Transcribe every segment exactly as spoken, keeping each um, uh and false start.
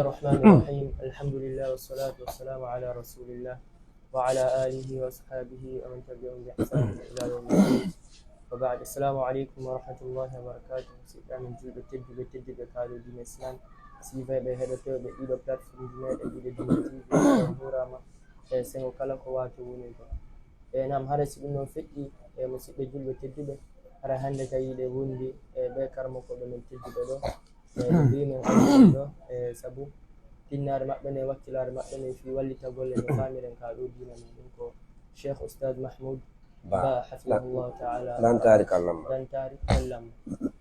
الرحمن الرحيم. الحمد لله والصلاة والسلام على رسول الله وعلى آله وأصحابه ومن تبعهم بإحسان إلى يوم الدين. وبعد. السلام عليكم ورحمة الله وبركاته. Siɗɗo amen julɓe tedduɓe, tedduɓe kaaɗo diine Islam, siibayɓe heɗotooɓe ɗiɗo plateforme ji meɗen ɗiɗo diine T V, on njuuraama. E sengo kala ko wato woni ko. E nam, hara si ɗum noon feƴƴi, e musidɓe julɓe tedduɓe, hara hannde ka yiɗe wondi e ɓe karmokooɓe men tedduɓe ɗo. E ɓe mbi men ɗo, e sabu tinnaare maɓɓe ne, wakkilaare maɓɓe ne fii wallitagol e no faamiren ka ɗo diina men ɗum ko Cheikh Oustaz Mahmoud Ba, Ba, hafidahullahu ta'ala. Lantari kallamma. Lantari kallamma.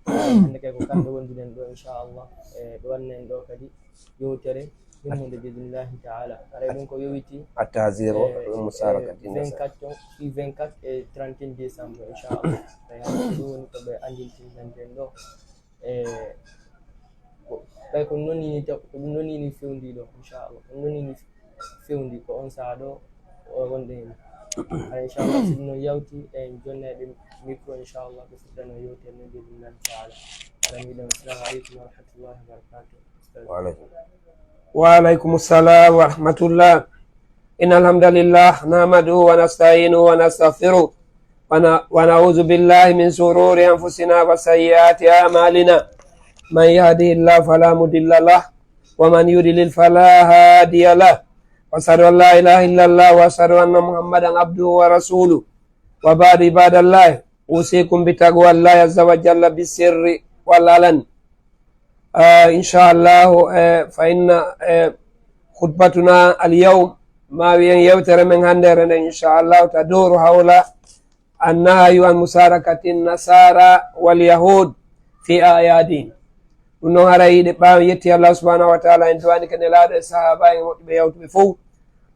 Hannde kay ko kamɓe wonduɗen ɗo, inchallah. E ɓe wannen ɗo kadi yewtere himmunde bi idnillahi ta'ala. Haray ɗum ko yowiti التحذير من مشاركة النساء. Vingt-quatre on, fii vingt-quatre e trente et un décembre, inchallah. Tawi hannde ko ɗum woni ko ɓe anndintinten ɗo. E ko, ɓay ko ɗum noon yini taw, ko ɗum noon yini fewndi ɗo, inchallah. Ko ɗum noon yini fewndi ko on saha ɗo, o wonde heen. Hara, inchallah, si ɗum noon yawti, en jonnay ɓe micro, inchallah, ɓe fuɗɗano yewtere nde, bi idnillahi ta'ala. Hara, miɗen, assalamu aleykum wa rahmatullahi wa barakatuh. Wa aleykum. Wa aleykum salam wa rahmatullah. إن الحمد لله نحمده ونستعينه ونستغفره ون-، ونعوذ بالله من شرور أنفسنا وسيئات أعمالنا. من يهده الله فلا مضل له ومن يضلل فلا هادي له. وأشهد أن لا إله إلا الله وأشهد أن محمدا عبده ورسوله. وبعد، عباد الله، أوصيكم بتقوى الله عز وجل بالسر والعلن. Ah, inchallahu, eh, fa inna, eh, khutbatuna al yawm, ma wiyen yewtere men hannde nden, inchallahu, taduru hawla annahyu an musharakati nasara wal yahud fi ayadin. Ɗum noon haray yiɗe ɓaawo yetti Allah subhanahu wa ta'ala, en duwani kene laaɗo e sahaba en woɗɓe yawtuɓe fof.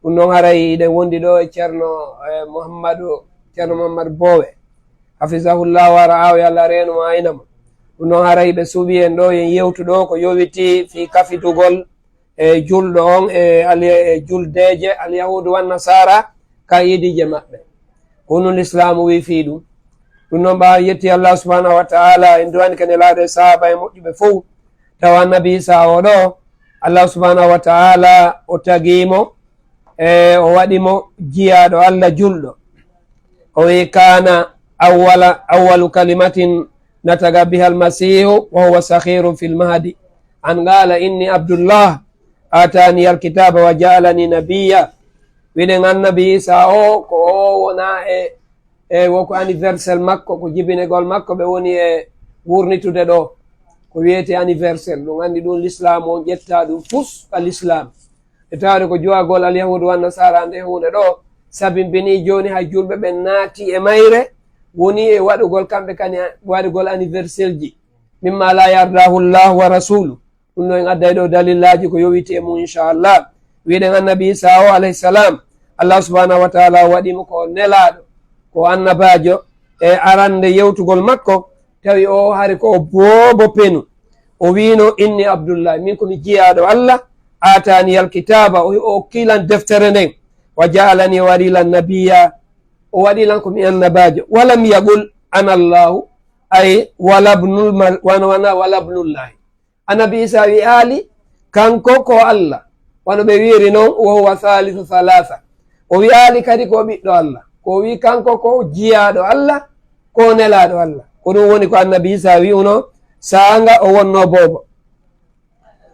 Ɗum noon haray yiɗen wondi ɗo e Ceerno, eh, Muhammadu, Ceerno Muhammadu Boowe. Hafizahullahu wa ra'ahu, yo Allah reenu mo, ayna mo. Ɗum noon haray ɓe suɓi en ɗo, yen yewtu ɗo ko yowiti fii kafitugol e julɗo on e ali-, e juldeeje alyahuudu wan nasaara ka iidiije maɓɓe. Ko honɗum lislaamu wi'i fii ɗum? Ɗum noon ɓaawo yetti Allah subhanahu wa ta'ala, en duwani kene laaɗo e sahaaba e moƴƴuɓe fof. Tawa annabi Isa o ɗo, Allah subhanahu wa ta'ala o tagii mo, e o waɗi mo jiyaaɗo Allah julɗo. O wi'i, "Kana awwala, awwalu kalimatin nataqa biha al-Masihu wa huwa sakhirun fil mahdi. An qala inni Abdullah, atani al-kitaba wa ja'alani nabiyya." Wiɗen annabi Isa o, ko o wona e, e wo ko anniversaire makko, ko jibinegol makko ɓe woni e wurnitude ɗo. Ko wiyete anniversaire, ɗum anndi ɗum l'islam on ƴetta ɗum fus ka l'islam. E tawde ko jowagol alyahuudu wan nasaara nde huunde ɗo sabimbini jooni hay julɓe ɓen naati e mayre, woni e waɗugol kamɓe kani waɗugol anniversaire ji. Mimma la yardahu llahu wa rasulu. Ɗum ɗo en adday ɗo dalillaaji ko yowiti e mum, inchallah. Wiɗen annabi Isa o alayhi salam, Allah subhanahu wa ta'ala waɗi mo ko nelaaɗo, ko annabaajo. E arande yewtugol makko, tawi o hari ko o boobo penu. O wiino, "Inni Abdullah, min ko mi jiyaaɗo Allah, atani al kitaba, o, o okkilan deftere nden, wa ja'alani, o waɗilan nabiyya, o waɗilan ko mi annabaajo. Walam yaqul ana Allahu, ay, wala ibnul mal-, wana, wana, wala ibnullahi." Annabi Isa wi'aali kanko ko Allah, wano ɓe wi'iri non, "Wa huwa thalithu thalatha." O wi'aali kadi ko ɓiɗɗo Allah. Ko o wi'i kanko ko jiyaaɗo Allah, ko nelaaɗo Allah. Ko ɗum woni ko annabi Isa wi'uno saanga o wonno boobo.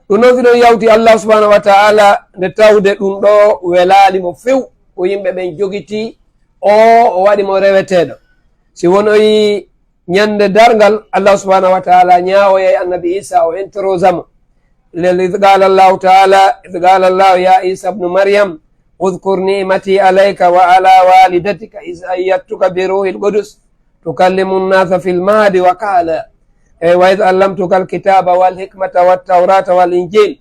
Ɗum noon, si ɗon yawti Allah subhanahu wa ta'ala, nde tawde ɗum ɗo welaali mo few, ko yimɓe ɓen jogiti o, o waɗi mo reweteeɗo. Si wonoyi Ñande darngal, Allah subhanahu wa ta'ala ñaawoyay annabi Isa, o entrosa mo. Lel, idh qala Allahu ta'ala, idh qala Allahu ya Isa ibn Maryam, udhkur ni'mati alayka wa ala walidatika idh ayyadtuka bi ruhil qudus tukallimu nnasa fil mahdi wa kahla. E, wa idh allamtuka alkitaba wal hikmata wat tawrata wal injil.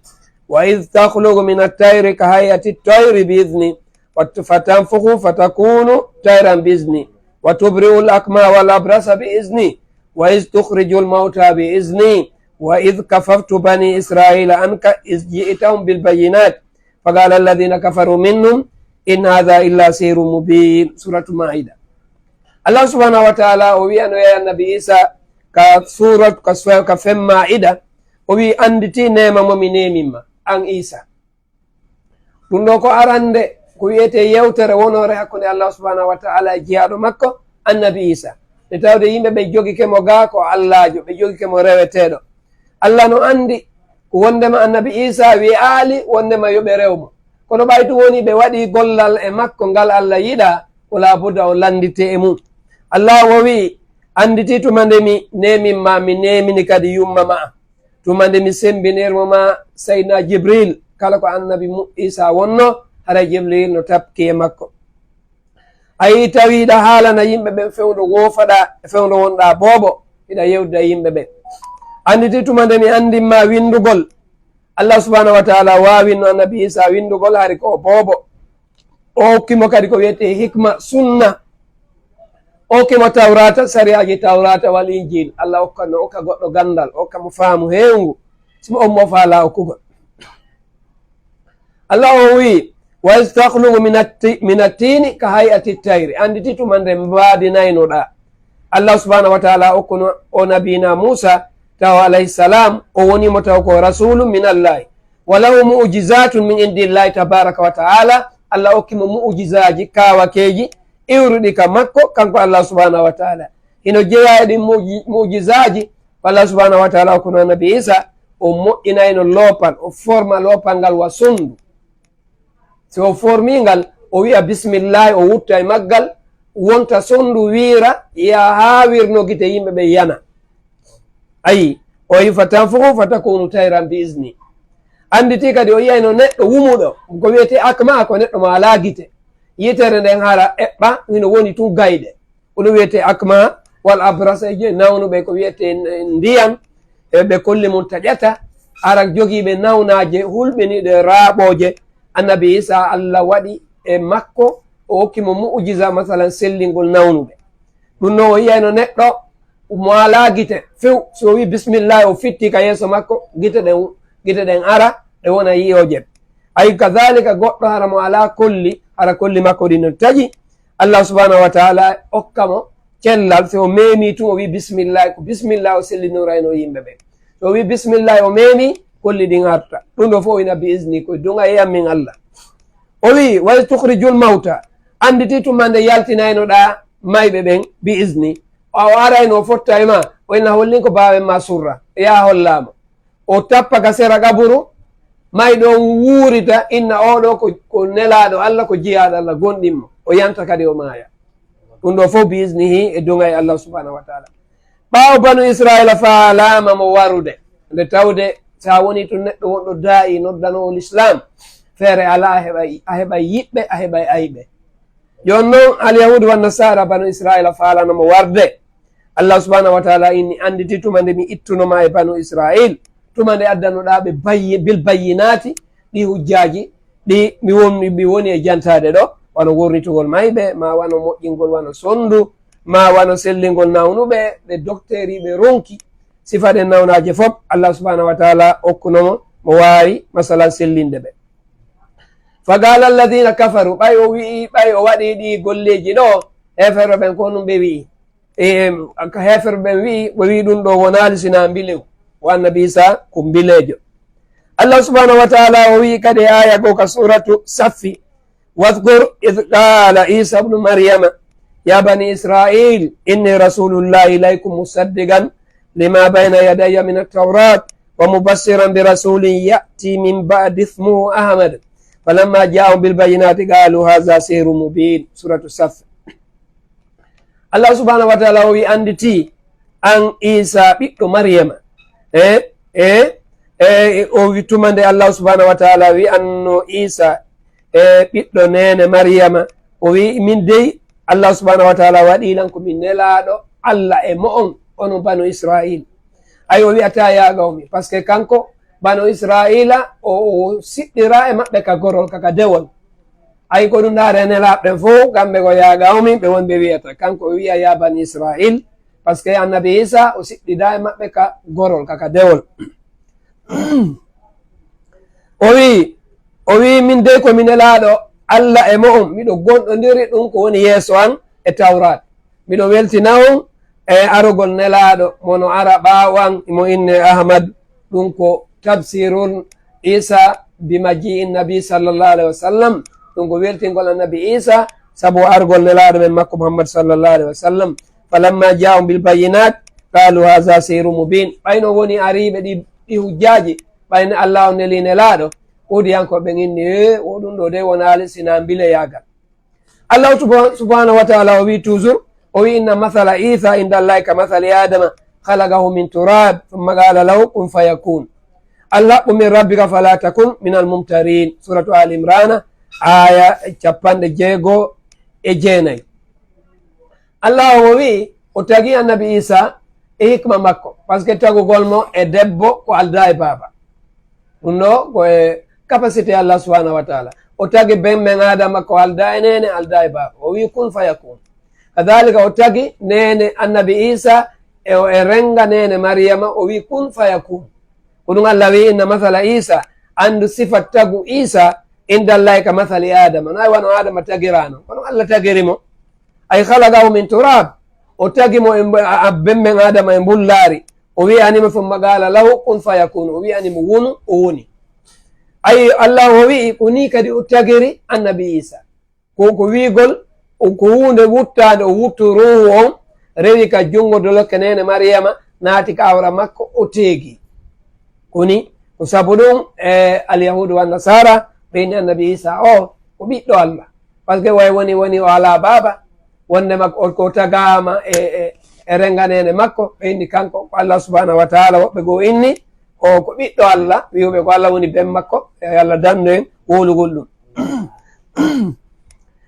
Wa idh takhluqu min at-tayri ka hay'ati at-tayri bi idhni. وت-، فتنفخ فتكون طيرا بإذني، وتبرئ الأكمه والأبرص بإذني، وإذ تخرج الموتى بإذني، وإذ كففت بني إسرائيل عنك إذ جئتهم بالبينات، فقال الذين كفروا منهم إن هذا إلا سحر مبين. Suratu Maida. Allah subhanahu wa ta'ala o wi'ano e annabi Isa ka surat, ka su-, ka fen Maida, o wi'i, "Annditi neema mo mi neemin ma." an Isa. Ɗum ɗo ko arande ko wiyetee yewtere wonoore hakkunde Allah subhanahu wa ta'ala e jiyaaɗo makko annabi Isa. Nde tawde yimɓe ɓe jogike mo gaa ko Allaajo, ɓe jogike mo reweteeɗo. Allah no anndi wondema annabi Isa wi'aali wondema yo ɓe rew mo. Kono ɓay ɗum woni ɓe waɗi gollal e makko ngal Allah yiɗa, ko laabudda o lannditee e mum. Allah o wi'i, annditi tuma nde mi neemin ma, mi neemini kadi yumma ma'a. Tuma nde mi sembinir mo ma Sayyidina Jibril, kala ko annabi mu-, Isa wonno, haray Jibril no tapki e makko. A yii tawi hiɗa haalana yimɓe ɓen fewndo woofaɗa, e fewndo wonɗa boobo, hiɗa yewda yimɓe ɓen. Annditi tuma nde mi anndin ma winndugol. Allah subhanahu wa ta'ala waawinno annabi Isa winndugol hari ko o boobo. O okki mo kadi ko wiyetee hikma, sunna. O okki mo Tawraata, sariyaaji Tawraata wal Injil. Allah okka no okka goɗɗo ganndal, okka mo faamu heewngu. Simo on mo faala okkugol. Allah o wi'i, "Wa iz takhluqu min atti-, min at-tini ka hay'ati at-tayri." Annditi tuma nde mbaadinaynoɗa. Allah subhanahu wa ta'ala okkuno o nabina Musa, taw alayhi salam, o woni mo taw ko rasulun min Allahi. Wa lahu mu'jizatun min indillahi tabaraka wa ta'ala. Allah okki mo mu'jizaaji, kaawakeeji, iwruɗi ka makko, kanko Allah subhanahu wa ta'ala. Hino jeyaa e ɗin mu'ji-, mu'jizaaji, Allah subhanahu wa ta'ala okkuno annabi Isa, o moƴƴinayno loopal, o forma loopal ngal wa sondu. Si o formii ngal, o wi'a bismillahi, o wutta e maggal, wonta sondu wiira, yaa haa wirno gite yimɓe ɓe yana. Ayi, o wi'i, "Fatanfuxu fatakunu tayran bi izni." Annditi kadi o yi'ayno neɗɗo wumuɗo, ko wiyetee akma, ko neɗɗo mo alaa gite. Yitere nden hara eɓɓa, hino woni tun gayɗe. Ko ɗum wiyetee akma wal abrasa, e je nawnuɓe ko wiyetee n-, ndiyan, e ɓe kolli mun taƴata, ara jogiiɓe nawnaaje hulɓiniiɗe raaɓooje. Annabi Isa, Allah waɗi e makko, o okki mo mu'jiza, masalan, sellingol nawnuɓe. Ɗum no o yi'ayno neɗɗo mo alaa gite few, si o wi'i bismillah, o fitti ka yeeso makko, gite ɗen, gite ɗen ara, ɗe wona yi'ooje. Ay, kadhalika goɗɗo hara mo alaa kolli, hara kolli makko ɗin no taƴi, Allah subhanahu wa ta'ala okka mo cellal, si o meemi tun, o wi'i bismillah, ko bismillah o sellinorayno yimɓe ɓen. Si o wi'i bismillah, o meemi, kolli ɗin arta. Ɗum ɗo fof ina bi izni, ko duŋa e yammin Allah. O wi'i, "Wa iz tukhrijul mawta." Annditi tuma nde yaltinaynoɗa mayɓe ɓen bi izni. O arayno o fotta e ma, o ina hollin ko baawen ma surra. Yaa hollaama. O tappa ka sera qaburu, mayɗo on wuurita, inna oo ɗoo ko, ko nelaaɗo Allah, ko jiyaaɗo Allah, gonɗin mo. O yanta kadi o maaya. Ɗum ɗo fof bi iznihi e duŋay Allah subhanahu wa ta'ala. Ɓaawo banu Israila faalaama mo warude, nde tawde so a woni tun neɗɗo wonɗo daa'i noddanoowo l'islam, feere alaa a heɓay, a heɓay yiɓɓe, a heɓay ayɓe. Jooni non, Alyahuudu wan Nasaara, banu Israa'iila faalano mo warde. Allah subhaanahu wa ta'aala inni, annditi tuma nde mi ittuno ma e banu Israa'iil, tuma nde addanuɗaa ɓe bayyi-, bil bayyinaati, ɗi hujjaaji, ɗi mi won-, mi woni e jantaade ɗo, wano wurnitugol mayɓe, ma wano moƴƴingol, wano sonndu, ma wano sellingol nawnuɓe, ɓe dokteeriiɓe ronki, sifa ɗen nawnaaje fof, Allah subhaanahu wa ta'aala okkuno mo, mo waawi, masalan, sellinde ɓe. Fa qaala alladhiina kafaru, ɓay o wi'i, ɓay o waɗi ɗi golleeji ɗo, heeferɓe ɓen ko honɗum ɓe wi'i? E, heeferɓe ɓen wi'i, o wi'i ɗum ɗo wonaali sinaa mbilew, o Annabi Iisaa ko mbileejo. Allah subhaanahu wa ta'aala o wi'i kadi e aaya goo ka suuratu Saffi, wadhkur idh qaala Iisaa ibnu Maryama, ya bani Israa'iil, inni rasuulullaahi ilaykum musaddiqan limaa bayna yadayya mina ttawraat, wa mubashiran bi rasuulin ya'tii min ba'dii ismuhu Ahmad. Falammaa jaa'ahum bil bayyinaati qaaluu haazaa sihrun mubiin. Suuratu Saff. Allah subhaanahu wa ta'aala o wi'i, annditi an Iisaa ɓiɗɗo Maryama. E, e, e, o wi tuma nde Allah subhaanahu wa ta'aala wi'anno Iisaa, e, ɓiɗɗo neene Maryama, o wi'i, min dey, Allah subhaanahu wa ta'aala waɗii lan ko mi nelaaɗo Allah e mo'on, onon banu Israa'iil. Ay, o wi'ataa yaa qawmi, parce que kanko, banu Israa'iila, o, o siɗɗiraa e maɓɓe ka gorol, ka, ka dewol. Ay, ko ɗum ɗaare nelaaɓe ɓen fof, kamɓe ko yaa qawmi, ɓe wonɓe wi'ata. Kanko o wi'a yaa bani Israa'iil, parce que Annabi Iisaa, o siɗɗidaa e maɓɓe ka gorol, ka, ka dewol. O wi'i, o wi'i, min dey ko mi nelaaɗo Allah e mo'on, miɗo gomɗondiri ɗum ko woni yeeso an e Tawraat. Miɗo weltina on e arogol nelaaɗo mo no ara ɓaawo an, mo innee Ahmad, ɗum ko tabsirun Iisaa بمجيء النبي صلى الله عليه وسلم, ɗum ko weltingol annabi Isa sabu argol nelaaɗo men makko Muhammad sallallahu alaihi wasallam. فلما جاءهم بالبينات قالوا هذا سحر مبين. Ɓayno woni ariiɓe ɗi, ɗi hujjaaji, ɓayno Allah on neli nelaaɗo, huudiyankooɓe ɓen inni, "E, o ɗum ɗo de wonaali sina mbileyaagal." Allah subha-, subhanahu wa ta'ala o wi toujours, o wi, "Inna mathala Isa inda Allahi ka mathali Adama, khalaqahu min turab, thumma qala lahu kun fayakun. Alhaqqu min rabbika fala takun min almumtarin." Suratu Ali Imrana, aya capanɗe jeego e jeenayi. Allah o wi, o tagi annabi Isa e hikma makko, parce que tagugol mo e debbo ko alda e baaba. Ɗum ɗo ko e capacité Allah subhanahu wa ta'ala. O tagi ben men Adama ko alda e nene, alda e baaba. O wi, "Kun fayakun." Kadhalika o tagi nene annabi Isa e, o e renga nene Maryama, o wi, "Kun fayakun." Ko ɗum Allah wi, "Inna mathala Isa," andu sifat tagu Isa, "inda Allahi ka mathali Adama." Nay wano Adama tagirano, kono Allah tagiri mo. Ay khalaqahu min turab, o tagi mo e mb-, a, a, ben men Adama e mbullaari. O wi'ani mo, "Thumma qala lahu kun fayakun." O wi'ani mo, "Wonu," o woni. Ay Allah o wi'i, ko ni kadi o tagiri annabi Isa. Ko, ko wi'gol, o, ko huunde wuttaande, o wuttu ruuhu on, rewi ka junngo dolokke nene Mariyama, naati ka awra makko, o teegi. Ko ni, ko sabu ɗum, e, Alyahuudu wa Nasaara, ɓe inni annabi Isa o, ko ɓiɗɗo Allah. Parce que way woni, woni o alaa baaba, wonde makko, o ko tagaama e, e, e renga nene makko, ɓe inni kanko ko Allah subhanahu wa ta'ala, woɓɓe goo inni, o ko ɓiɗɗo Allah, wi'uɓe ko Allah woni ben makko, e Allah dandu en wowlugol ɗum.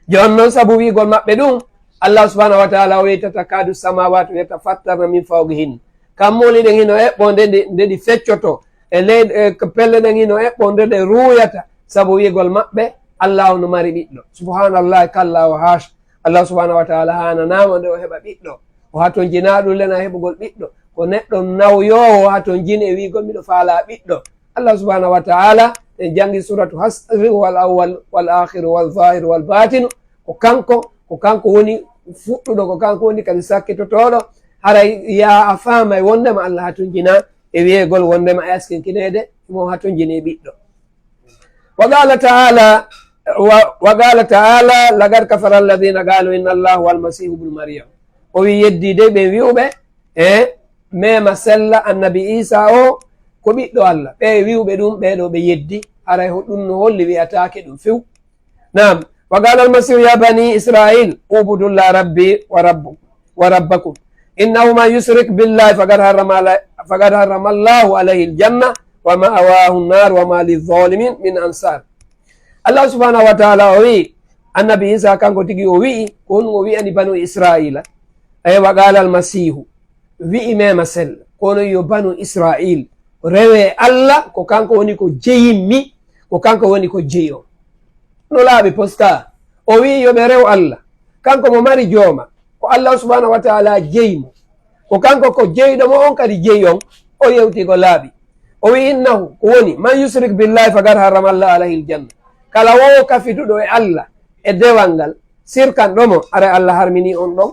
Jooni noon, sabu wi'gol maɓɓe ɗum, Allah subhanahu wa ta'ala o wi'i, "Takadu samawatu yatafattarna min fawqihin." Kammuuli ɗen hino eɓɓo nde ɗi, nde ɗi feccoto, e leyɗe, e ko pelle ɗen hino eɓɓo nde ɗe ruuyata, sabu wi'gol maɓɓe, Allah on no mari ɓiɗɗo. Subhanallah, kalla wa haasha. Allah subhanahu wa ta'ala haananaama nde o heɓa ɓiɗɗo. O hatonjinaa ɗum lena heɓugol ɓiɗɗo. Ko neɗɗo nawyoowo hatonjini e wi'gol, "Miɗo faalaa ɓiɗɗo." Allah subhanahu wa ta'ala, en janngi suratu Hasri, "Huwal awwal, wal akhiru, wal zahiru, wal batinu." Ko kanko, ko kanko woni fuɗɗuɗo, ko kanko woni kadi sakkitotooɗo. Haray yaa a faamay wondema Allah hatonjinaa e wi'egol wondema a yaskinkineede mo hatonjini ɓiɗɗo. Wa qala ta'ala, wa, wa qala ta'ala, "Laqad kafara alladhina qalu inna Allaha huwal masihu ibnu Maryam." O wi, yeddii dey ɓen wi'uɓe, e, mema sella annabi Isa o ko ɓiɗɗo Allah. Ɓe wi'uɓe ɗum, ɓee ɗo ɓe yeddi, haray ho ɗum no holli wi'ataake ɗum few. Naam, "Wa qala al-masihu ya bani Israil, ubudu Allaha rabbi wa rabbu, wa rabbakum. Innahu man yushrik billahi faqad harrama ala-, faqad harrama Allahu alayhi al-janna wa ma'wahu an-nar wa ma lidh-dhalimin min ansar." Allah subhanahu wa ta'ala o wi'i, annabi Isa kanko tigi o wi'i, ko honɗum o wi'ani banu Israila? Ay, "Wa qala al-masihu," wi'i mema sella, kono yo banu Israil rewe Allah, ko kanko woni ko jeyimmi, ko kanko woni ko jeyi on. No laaɓi posta, o wi'i yo ɓe rew Allah, kanko mo mari jooma, ko Allah subhanahu wa ta'ala jeyi mo, ko kanko ko jeyɗo mo, on kadi jeyi on, o yewti ko laaɓi. O wi'i, "Innahu," ko woni, "man yushrik billahi faqad harrama Allahu alayhi al-janna." Kala wo kafituɗo e Allah e dewal ngal, sirkanɗo mo, haray Allah harmini on ɗon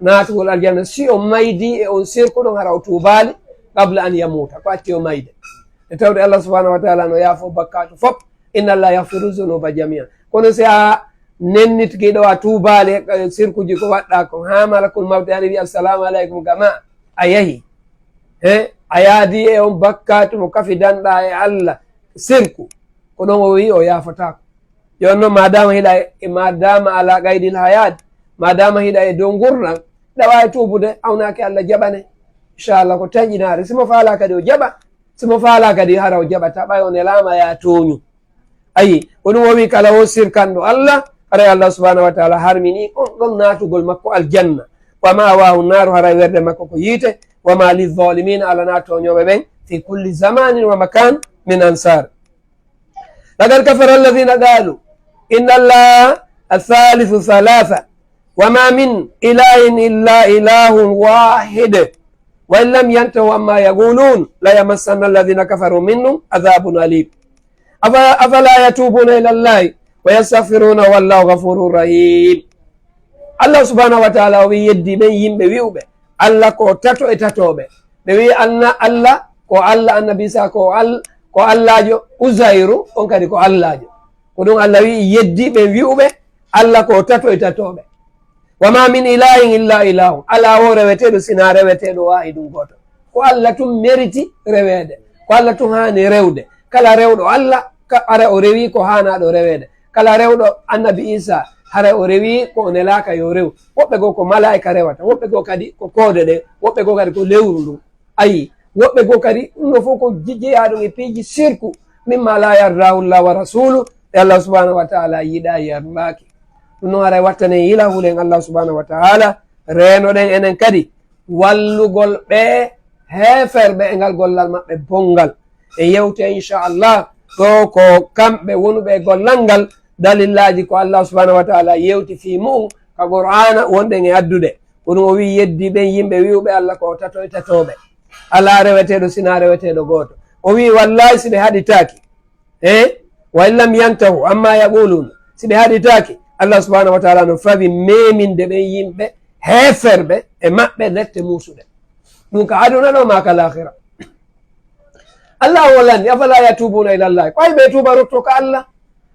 naatugol aljanna. Si o maydi e on sirku ɗon, hara o tuubaali qabla an yamuuta, ko acci o mayde. E tawde Allah subhanahu wa ta'ala no yaafo bakkaatu fop. "Inna Allaha yaghfiru dhunuba jami'a." Kono si a nennitki ɗo a tuubaali e, e sirkuji ko waɗɗa ko, haa malakul mawti ari wi, "Assalamu alaikum, gama a yahi." He, a yaadi e on bakkaatu mo kafidanɗa e Allah, sirku. Ko ɗon o wi o yaafotaako. Jooni noon, madama hiɗa e, madama ala qaydil hayat, madama hiɗa e dow ngurndan, ɗawa e tuubude, awnaaki Allah jaɓane. Inchallah, ko tanƴinaare. Si mo faala kadi o jaɓa, si mo faala kadi hara o jaɓata, ɓay o nelaama ya tooñu. Ayi, ko ɗum o wi kala o sirkanɗo Allah, haray Allah subhanahu wa ta'ala harmini on ɗon naatugol makko aljanna. Wa ma'wahu naaru, haray werde makko ko yiite. Wa ma lidh-dhalimin, alana tooñooɓe ɓen, fi kulli zamanin wa makan, min ansar. Laqad kafara alladhina qalu inna Allaha thalithu thalatha, wa ma min ilahin illa ilahun wahid, wa in lam yantahu amma yaqulun, la yamassanna alladhina kafaru minhum adhabun alim. Afa-, afala yatubuna ila Allahi wa yastaghfiruna wallahu ghafurur rahim. Allah subhanahu wa ta'ala o wi yeddi ɓen yimɓe wi'uɓe, Allah ko tato e tatooɓe. Ɓe wi anna-, Allah ko Allah, Annabi Isa ko Al-, ko Allaajo, Uzayru on kadi ko Allaajo. Ko ɗum Allah wi'i yeddi ɓen wi'uɓe Allah ko o tato e tatooɓe. "Wa ma min ilahin illa ilahun." Alaa o reweteeɗo sinaa reweteeɗo wahidun gooto. Ko Allah tun meriti reweede. Ko Allah tun haani rewde. Kala rewɗo Allah, ka, hara o rewii ko haanaaɗo reweede. Kala rewɗo Annabi Iisaa, hara o rewii ko o nelaaka yo rew. Woɓɓe goo ko malaa'ika rewata, woɓɓe goo kadi ko koode ɗen, woɓɓe goo kadi ko lewru ndun. Ayi, woɓɓe goo kadi, ɗum ɗoo fof ko je-, jeyaaɗum e piiji sirku, mimma la yardahu llah wa rasuluh, e Allah subhanahu wa ta'ala yiɗaa yardaaki. Ɗum noon haray wattanen yila hulen Allah subhanahu wa ta'ala, reenoɗen enen kadi wallugol ɓe heeferɓe e ngal gollal maɓɓe bonngal. E yewte inchallah, ɗo ko kamɓe wonuɓe e gollal ngal, dalillaaji ko Allah subhanahu wa ta'ala yewti fii mu'um ka Qur'aana wonɗen e addude. Ko ɗum o wi'i yeddi ɓen yimɓe wi'uɓe Allah ko o tato e tatooɓe. Alaa reweteeɗo sinaa reweteeɗo gooto. O wi'i, "Wallaahi, si ɓe haɗitaaki, e, wa in lam yantahu amma yaqulun, si ɓe haɗitaaki, Allah subhanahu wa ta'ala no fawi meminde ɓen yimɓe heeferɓe e maɓɓe lette muusuɗe." Ɗum ka aduna ɗo maa ka laakhira. Allah o lanni, "Afala yatubuna ila Allah?" Ko hay ɓe tuuba rutto ka Allah?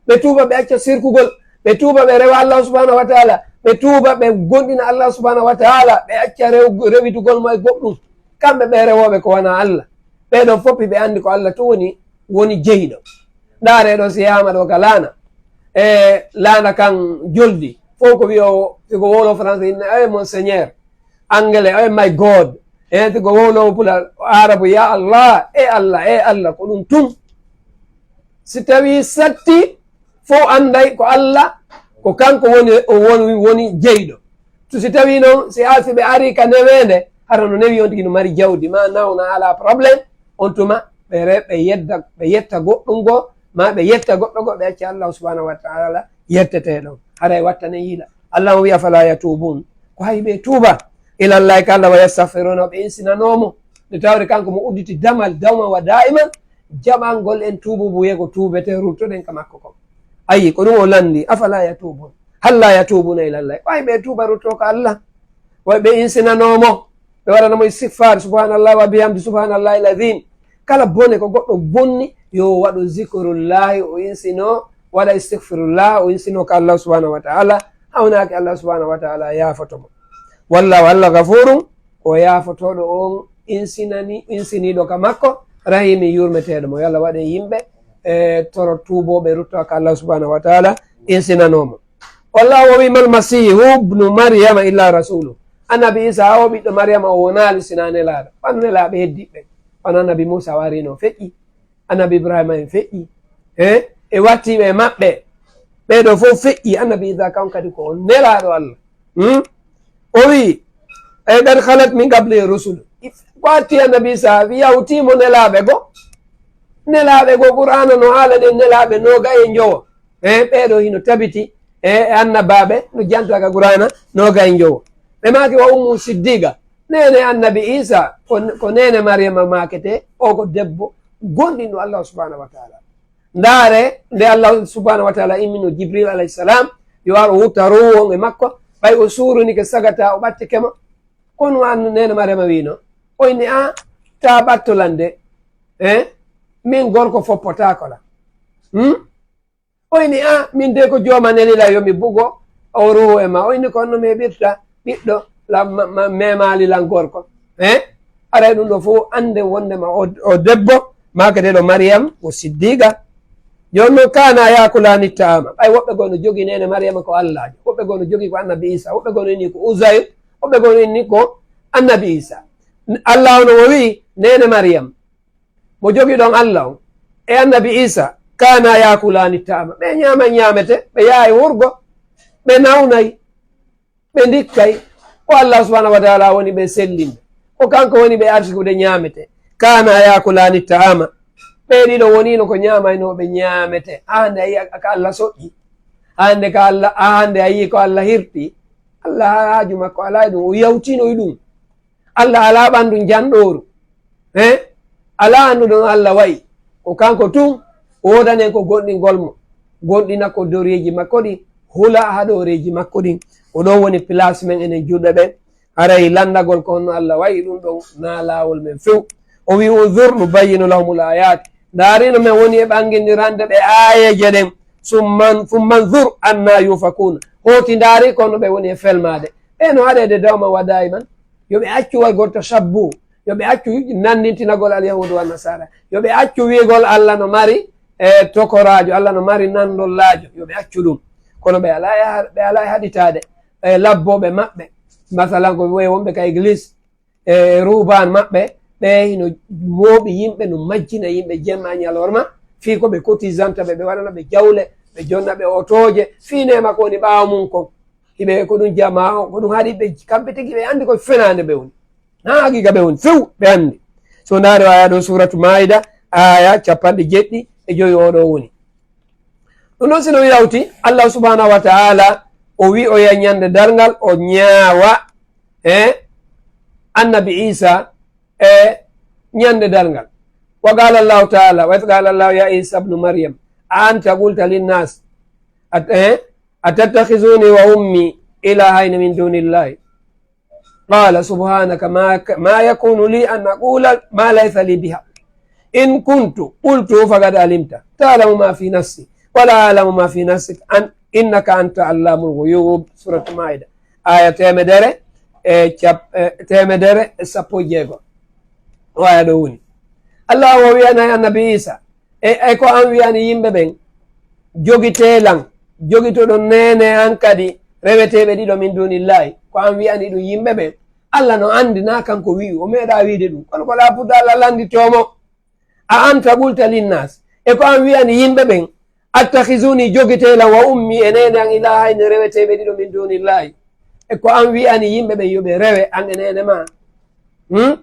Ɓe tuuba ɓe acca sirkugol, ɓe tuuba ɓe rewa Allah subhanahu wa ta'ala, ɓe tuuba ɓe gonɗina Allah subhanahu wa ta'ala, ɓe acca rew-, rewitugol mo e goɗɗum. Kamɓe ɓe rewooɓe ko wanaa Allah. Ɓee ɗoo fof ɓe anndi ko Allah tun woni, woni jeyiɗo. Ndaaree ɗoo si yaama ɗoo ka laana. E laana kan joldi. Fof ko wi'o, si ko wowlo français, inna, "Eh, mon Seigneur." Anglais, "Oh my God." E si ko wowloowo Pulaar, Aarabu, "Ya Allah, e Allah, e Allah," ko ɗum tun. Si tawii satti, fof annday ko Allah, ko kanko woni, o woni, woni jeyɗo. To si tawii noon, si a, si ɓe arii ka neweende, hara no newi on tigi no mari jawdi, ma nawna alaa problème, on tuma ɓe re-, ɓe yedda, ɓe yetta goɗɗum goo, ma ɓe yetta goɗɗo goo, ɓe acca Allah subhanahu wa ta'ala yetteteeɗo. Haray wattanen yila. Allah on wi'a, "Afala yatubun?" Ko hay ɓe tuuba. Ilallahi ka Allah, wa yastaghfiruna, ɓe insinanoo mo. Nde tawde kanko mo udditi damal, dawma wa da'iman, jaɓangol en tuububu, ye ko tuubete, ruttoɗen ka makko kon. Ayi, ko ɗum o lanndi, "Afala yatubun?" Halla yatubuna ilallahi. Ko hay ɓe tuuba, ruttoo ka Allah. Way ɓe insinanoo mo. Ɓe waɗana mo istighfar, subhanallah wa bihamdi, subhanallah al-azim. Kala bone ko goɗɗo bonni, yo waɗu zikrullahi, o insinoo, waɗa istighfirullah, o insinoo ka Allah subhanahu wa ta'ala, hawnaaki Allah subhanahu wa ta'ala yaafoto mo. Wallahu Allah ghafurun, ko yaafotooɗo on insinani, insiniiɗo ka makko, rahimi yurmeteeɗo mo. Yo Allah waɗen yimɓe, e, toro tuubooɓe rutto ka Allah subhanahu wa ta'ala, insinanoo mo. Wallahu o wi, "Mal masihu ibnu Maryama illa rasulu." Annabi Isa o ɓiɗɗo Maryama o wonaali sinaa nelaaɗo. Wano nelaaɓe heddiɓe. Wano annabi Musa warino feƴƴi. Annabi Ibrahima en feƴƴi. He? E wattiiɓe e maɓɓe. Ɓee ɗoo fof feƴƴi. Annabi Isa kan kadi ko on nelaaɗo Allah. Hmm? O wi, "E qad khalat min qabli rusul." Ko atti annabi Isa, yawtii mo nelaaɓe goo. Nelaaɓe goo, Qur'aana no haala ɗen nelaaɓe noogay e njowo. E ɓee ɗoo hino tabiti, e, e annabaaɓe no jantaa ka Qur'aana noogay e njowo. Ɓe maaki, "Wa ummu siddiqa." Neene annabi Isa ko, ko neene Maryama maakete, o ko debbo gonɗinɗo Allah subhanahu wa ta'ala. Ndaare nde Allah subhanahu wa ta'ala immino Jibril alayhi salam, yo ar o wutta ruuhu on e makko, ɓay o suurunike sagata o ɓattike mo. Kono an neene Maryama wiino, o inni, "A, ta ɓatto lan de, eh, min gorko foppotaako lan." Hmm? O inni, "A, min de ko jooma nelila yo mi bugo o ruuhu e ma." O inni, "Ko honno mi heɓirta ɓiɗɗo la-, ma-, ma-, memaali lan gorko?" Eh? Aray ɗum ɗoo fof annde wondema o, o debbo, maakateeɗo Maryam, o siddiqa. Jooni noon, "Kana yakulaani ta'ama." Ɓay woɓɓe goo no jogii neene Maryama ko Allaajo, woɓɓe goo no jogii ko Annabi Isa, woɓɓe goo no inni ko Uzayr, woɓɓe goo no inni ko Annabi Isa. Allah on o wi'i, neene Maryam, mo jogii ɗon Allah on, e Annabi Isa, "Kana yakulaani ta'ama." Ɓe ñaama ñaamete, ɓe yaha e wurgo, ɓe nawnay. Ɓe ndikkay, ko Allah subhanahu wa ta'ala woni ɓe sellinde, ko kanko woni ɓe arsikude ñaamete. Kana yakulaani ta'ama. Ɓee ɗiɗo woniino ko ñaamaynooɓe ñaamete. Hande a yi'a ka Allah soƴƴi. Hande ka Allah, hande a yi'i ko Allah hirti. Allah haaju makko alaa e ɗum, o yawtino e ɗum. Allah alaa ɓanndu njanɗooru. He? Alaa annduɗo no Allah wa'i. Ko kanko tun woodanen ko gonɗingol mo. Gonɗina ko doreeji makko ɗin, hula haɗooreeji makko ɗin. Ko ɗon woni place men enen julɓe ɓen. Haray lanndagol ko honno Allah wa'i, ɗum ɗon na laawol men few. O wi'i, "Unzur nubayyinu lahumul ayat." Ndaari no men woni e ɓannginirande ɓe aayeeje ɗen. Summan, summa nzur anna yufakuna. Hooti ndaari ko no ɓe woni e felmaade. Ɓe no haɗeede dawma wa daiman. Yo ɓe accu waɗgol tashabbu. Yo ɓe accu nanndintinagol alyahuudu wa nasara. Yo ɓe accu wi'gol Alla no mari, e, tokoraajo, Alla no mari nanndollaajo. Yo ɓe accu ɗum. Kono ɓe alaa e ha-, ɓe alaa e haɗitaade. E, labbooɓe maɓɓe. Masalan, ko wayi wonɓe ka église. E ruhbaan maɓɓe, ɓe hino mooɓi yimɓe, no majjina yimɓe jemma e ñalorma, fii ko ɓe cotisanta ɓe, ɓe waɗana ɓe jawle, ɓe jonna ɓe otooje, fii neema ko woni ɓaawo mum kon. Hiɓe ko ɗum jama, ko ɗum haɗi ɓe, kamɓe tigi ɓe anndi ko fenaande ɓe woni. Na haqiqa ɓe woni, few ɓe anndi. So ndaari o aya ɗo Suratu Maida, aya capanɗe jeɗɗi e jowi o ɗo woni. Ɗum ɗon si no yawti, Allahu subhanahu wa ta'ala o wi'oya ñande darngal, o ñaawa, e, annabi Isa, e, ñande darngal. Wa qala Allahu ta'ala, wa idh qala Allahu ya Isa ibn Maryam, a anta qulta linnas, at-, e, atattakhizuni wa ummi ilahayni min dunillahi. Qala subhanaka ma, ma yakunu li an aqula ma laysa li biha. In kuntu qultu faqad alimta. Ta'lamu ma fi nafsi. Wa la a'lamu ma fi nafsik. An, innaka anta allamul ghuyub. Suratu Maida. Aya teemedere e cap-, e teemedere e sappo e jeego. O aya ɗo woni. Allahu o wi'anay annabi Isa, E, e ko an wi'ani yimɓe ɓen, jogitee lan, jogitoɗon neene an kadi, reweteeɓe ɗiɗo min dunillahi. Ko an wi'ani ɗum yimɓe ɓen. Alla no anndi na kanko wi'i, o meeɗa wi'de ɗum. Kono ko laaɓuɗo Alla lannditoo mo. A anta qulta linnas. E ko an wi'ani yimɓe ɓen, attakhizuni, jogitee lan, wa ummi, e neene an, ilahayni, reweteeɓe ɗiɗo min dunillahi. E ko an wi'ani yimɓe ɓen yo ɓe rewe an e neene ma. Hmm?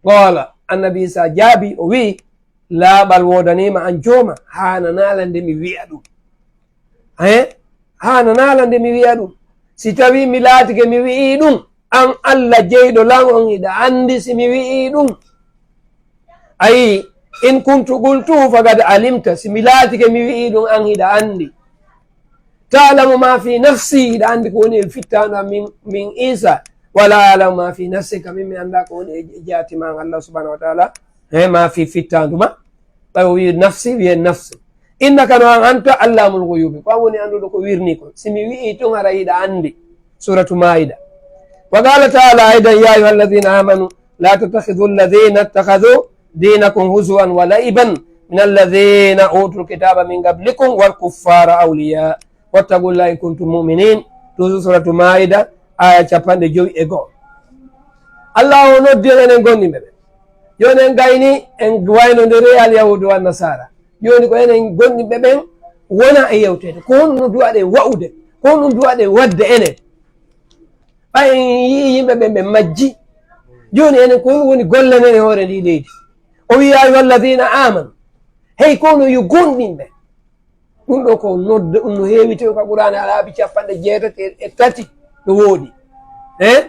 Qala, annabi Isa jaabi, o wi'i, laaɓal woodaniima an jooma, haananaala nde mi wi'a ɗum. He? Haananaala nde mi wi'a ɗum. Si tawii mi laatike mi wi'ii ɗum, an Alla jeyɗo lan on hiɗa anndi si mi wi'ii ɗum. Ayi, in kuntu qultu faqad alimta, si mi laatike mi wi'ii ɗum an hiɗa anndi. Ta'lamu ma fi nafsi, hiɗa anndi ko woni e fittaandu am min, min Isa. Wa la a'lamu ma fi nafsika, min mi anndaa ko woni e jaati ma an Alla subhanahu wa ta'ala. He, ma fi fittaandu ma. Ɓay o wi'i nafsi, wi'e nafsi. Innaka no an anta allamul ghuyubi. Ko an woni annduɗo ko wirni kon. Si mi wi'ii tun hara hiɗa anndi. Suratu Maida. Wa qala ta'ala aidan, ya ayyuhalladhina amanu, la tattakhidhu alladhina ittakhadhu dinakum huzuwan wa la'iban min alladhina utul kitaba min qablikum wal kuffara awliya. Wattaqullaha in kuntum mu'minin. Toujours Suratu Maida, aya capanɗe jowi e go'o. Alla o noddi on enen gonɗinɓe ɓe. Jooni en gayni, en waynondiri al yahudu wa nasara. Jooni ko enen gonɗinɓe ɓen wona e yewteede. Ko honɗum duwaɗen wa'ude? Ko honɗum duwaɗen waɗde enen? Ɓay en yi'i yimɓe ɓen ɓe majji. Jooni enen ko honɗum woni golle men e hoore ndi leydi? O wi'i, ya ayyuhalladhina amanu. Hey, kono yo gonɗinɓe. Ɗum ɗo ko nodda, ɗum no heewi tew ka Qur'aana, laabi capanɗe jeetati e, e tati no woodi. Eh?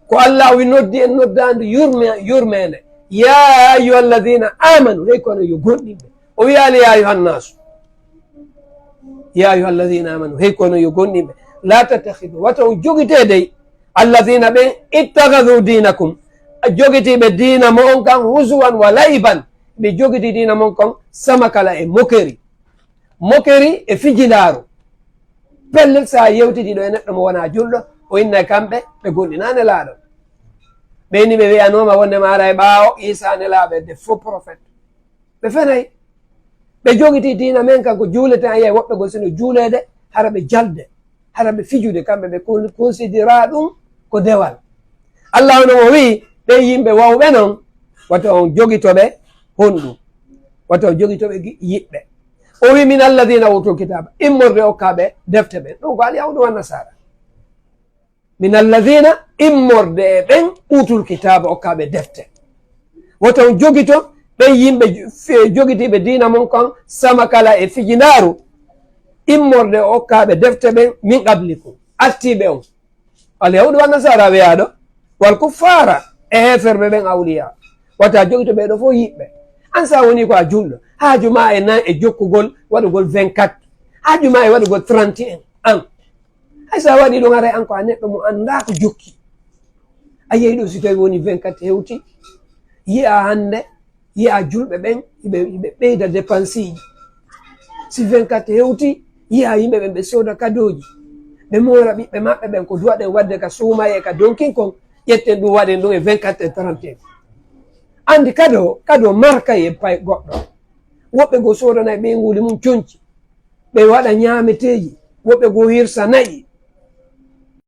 Ko Alla o wi noddi en noddaandu yurme-, yurmeende. Ya ayyuhalladhina amanu, hey kono yo gonɗinɓe. O wiyaali ya ayyuhannasu. Ya ayyuhalladhina amanu, hey kono yo gonɗinɓe. La tattakhidhu, wata on jogitee dey, alladhina ɓen ittakhadhu dinakum, jogitiiɓe diina mo on kan huzuwan wa la'iban. Ɓe jogitii diina mon kon sama kala e mokeri. Mokeri e fijindaaru. Pellet, so a yewtidii ɗo e neɗɗo mo wonaa julɗo, o innay kamɓe ɓe gonɗinaani Nelaaɗo. Ɓe ni ɓe wi'anooma wonde maara e ɓaawo Iisaa Nelaaɓe, de faux prophète. Ɓe fenay. Ɓe jogitii diina men kan ko juuleten, a yi'ay woɓɓe goo sino juuleede, hara ɓe jalde, hara ɓe fijude, kamɓe ɓe kon-, considéra ɗum ko dewal. Alla on o wi'i, ɓen yimɓe wawɓe non, wata on jogito ɓe honɗum? Wata on jogito ɓe gi-, yiɓɓe. O wi'i, "Min alladhina utul kitaba", immorde okkaaɓe defte ɓen. Ɗum ko Alyahuudu wa Nasaara. "Min alladhina", immorde e ɓen, "utul kitaba", okkaaɓe defte. Wata on jogito ɓen yimɓe jo-, fe-, jogitiiɓe diina mon kon sama kala e fijindaaru, immorde okkaaɓe defte ɓen, "min qablikum", artiiɓe on. Alyahuudu wa Nasaara wiyaaɗo, wal kuffaara, e heeferɓe ɓen awliya. Wata jogito ɓee ɗoo fof yiɓɓe. An, so a wonii ko a julɗo, haaju maa e nan e jokkugol waɗugol vingt-quatre, haaju maa e waɗugol trente et un an. Hay so a waɗii ɗum, haray an ko a neɗɗo mo anndaa ko jokki. A yehi ɗo, si tawii woni vingt-quatre hewti, yi'a hannde Yiya julɓe ɓen, hiɓe, hiɓe ɓeyda dépenseeji. Si vingt-quatre hewti, yiya yimɓe ɓen ɓe sooda kadooji. Ɓe moora ɓiɓɓe maɓɓe ɓen ko duwaɗen waɗde ka suumaye, ka donkin kon, ƴetten ɗum waɗen ɗum e vingt-quatre e trente et un. Anndi kado, kado marka e pay goɗɗo. Woɓɓe goo soodanay ɓeynguuli mum conci. Ɓe waɗa ñaameteeji. Woɓɓe goo hirsa na'i.